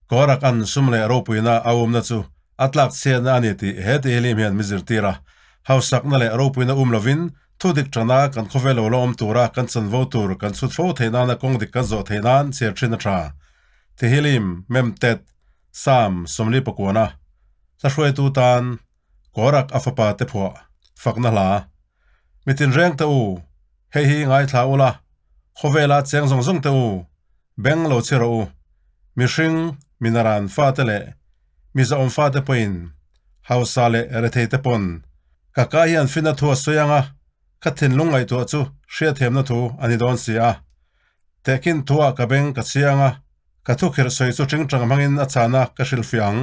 Korak an sum leh ropuina a umna chu a tlak chhiatna a ni tih he Tehillim hian mi zirtir a. Hausakna leh ropuina um lovin thu dik tana kan khawvel lo la awm tura kan chanvo tur kan chhut fo theih nana kawng dik kan zawh theih nan chhiar thin a tha. Tehillim, Memtet, Sam, 49, Hla hruaitu tan Korak a fapa te phuah fakna hla. Mi tinreng te u, hei hi ngaithla ula, khawvela cheng zawng zawng te u, beng lo chhi rawh u. Mihring, minaran fate leh mizawm fate pawhin hausa leh rethei te pawn ka ka hian fina thu a sawi anga ka thinlung ngaihtuah chu hriatthiamna thu a ni dawn si a. Tehkhin thuah ka beng ka chhiang a, ka thukhirh sawi chu tingtang hmangin a chhana ka hrilhfiah ang.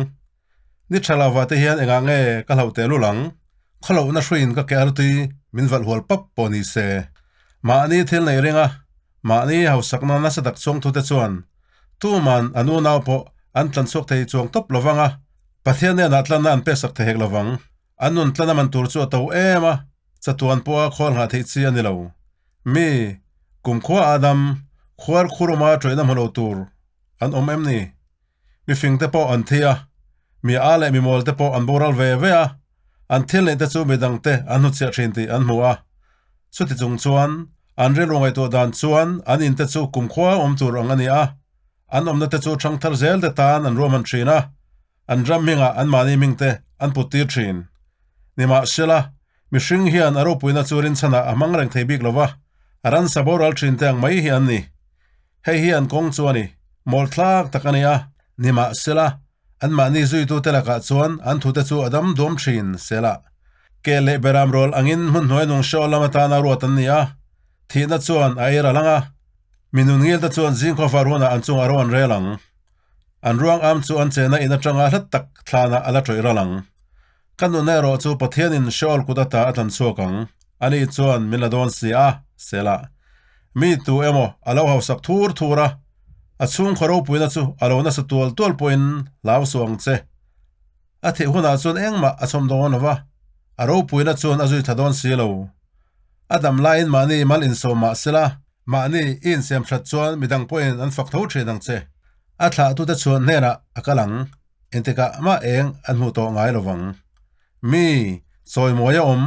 Ni tha lo vah te hian engah nge ka hlauh teh lul ang? Khawlohna hruiin ka ke artui min valh hual pap pawh ni se. Mahni thil neih ringa mahni hausakna nasa tak chuang thute chuan tuman an unau pawh an tlan chhuak thei chuang tawp lo vang a, Pathian hnenah tlanna an peksak thei hek lo vang. An nun tlan a man tur chu a to em a, chatuan pawha khawl nghah theih chi a ni lo. Mi, kumkhua Adam, khuar khuruma ṭawihna hmu lo tur an awm em ni? Mi fing te pawh an thi a, mi a leh mi mawl te pawh an boral ve ve a, an thil neih te chu mi dang te an hnuchhiah thin tih an hmu a. Chuti chung chuan, an rilru ngaihtuah dan chuan an in te chu kumkhua awm tur ang a ni a, an awmna te chu thangthar zel te tan an ruahman thin a, an ram hmingah anmahni hming te an put tir thin. Nimahsela, mihring hian a ropuina chu rinchhanah a hmang reng thei bik lo va, a ransa boral thin te ang mai hi an ni. Hei hi an kawng chu a ni, mawlthlak tak a ni a. Nimahsela, anmahni zuitute lakah chuan an thute chu a dam duam thin, Selah. Ke leh beram rawl angin hmun hnuai nung hriaw lam atana ruat an ni a, thihna chuan a ei ral ang a, mi nun ngilte chuan zingkhawfa hunah an chungah ro an rel ang. An ruang am chu an chena in atanga hlat tak thlanah a la tawih ral ang. Ka nun erawh chu Pathianin Sheol kut ata a tlan chhuak ang. Ani chuan min la dawn si a, Selah. Mi tu emaw a lo hausak thur thur a, a chhungkhaw ropuina chu a lo nasa tual tual pawhin hlau suh ang che. A thih hunah chuan engmah a chhawm dawn lo va, a ropuina chuan a zui thla dawn si lo. A dam laiin mahni mal insawm mah sela, Mahni i insiam that chuan midang pawhin an fak tho thin ang che. A thlahtute chhuan hnenah a kal ang, engtikah mah eng an hmuh tawh ngai lovang. Mi, chawimawia awm,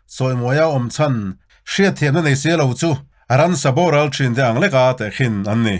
chawimawia awm chhan, hriatthiamna nei si lo chu a ransa boral thin te ang leka tehkhin an ni.